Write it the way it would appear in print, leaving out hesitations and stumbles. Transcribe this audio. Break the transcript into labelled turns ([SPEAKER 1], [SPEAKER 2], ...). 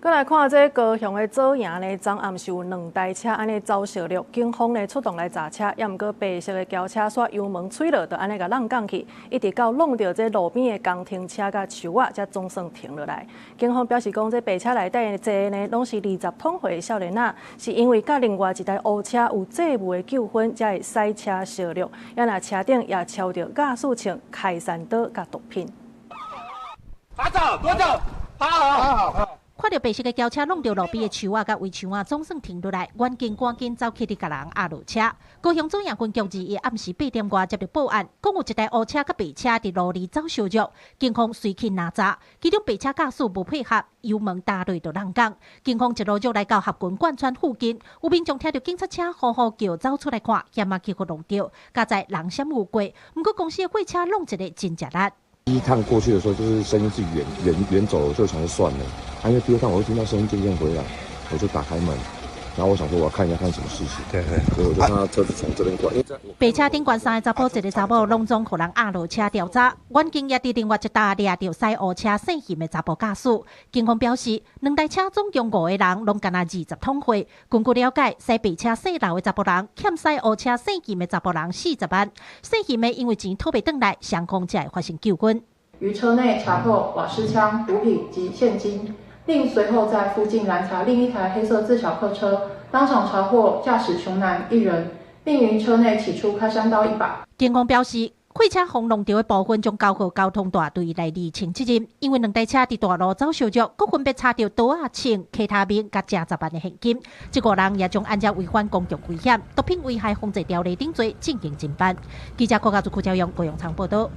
[SPEAKER 1] 閣來看這高雄的左營呢，昨暗時有兩台車按呢走相掠，警方呢出動來查車，也毋過白色的轎車煞油門吹落，就按呢共挵摃去，一直到挵著這路邊的工程車佮樹仔，才總算停落來。警方表示講，這白車內底坐的呢，攏是20通歲的少年仔，是因為佮另外一台烏車有債務的糾紛，才會駛車相掠。也若車頂也抄著亞四槍、開山刀佮毒品。
[SPEAKER 2] 拿走，攞走，好好好。
[SPEAKER 3] 看著白色的轎車挵著路邊的樹仔佮圍牆仔，總算停落來，遠警趕緊走去佇共人壓落車。高雄左營分局21暗時8點外接著報案，講有一台烏車佮白車佇路裡走相掠，警方隨去攔查，其中白車駕駛無配合，油門踏落就挵摃。警方一路就來到合群貫穿附近，有民眾聽著警察車呼呼叫，走出來看，險仔去予挵著，佳哉人閃有過，毋過公司的貨車挵一个真吃力。
[SPEAKER 4] 第一趟過去的時候，就是聲音是遠遠遠走，就想說算了。啊，因為第二趟我會聽到聲音漸漸回來，我就打開門，然後我想說我要看一下看什麼事情。對對，所以我就看到車子從這邊過來。
[SPEAKER 3] 白車頂懸三个查埔，一个查某，攏總予人壓落車調查。遠警也佇另外一搭掠著駛烏車姓嫌的查埔駕駛。警方表示，兩台車總共五个人，攏干焦20通歲。根據了解，駛白車姓劉的查埔人欠駛烏車姓金的查埔人40萬。姓金的因為錢討袂轉來，雙方才會發生糾紛。
[SPEAKER 5] 於車內查獲瓦斯槍、毒品及現金，另隨後在附近攔查另一台黑色自小客車，當場查獲駕駛熊男一人，並於車內起出開山刀一把。
[SPEAKER 3] 警方表示，貨車予挵著的部分將交予交通大隊來釐清責任，因為兩台車佇大路走相掠，閣分別查著刀仔槍、K他命佮成十萬的現金。這五人也將按照違反公共危險、毒品危害防制條例等罪進行偵辦。記者郭家祖、柯昭陽、高永昌報道。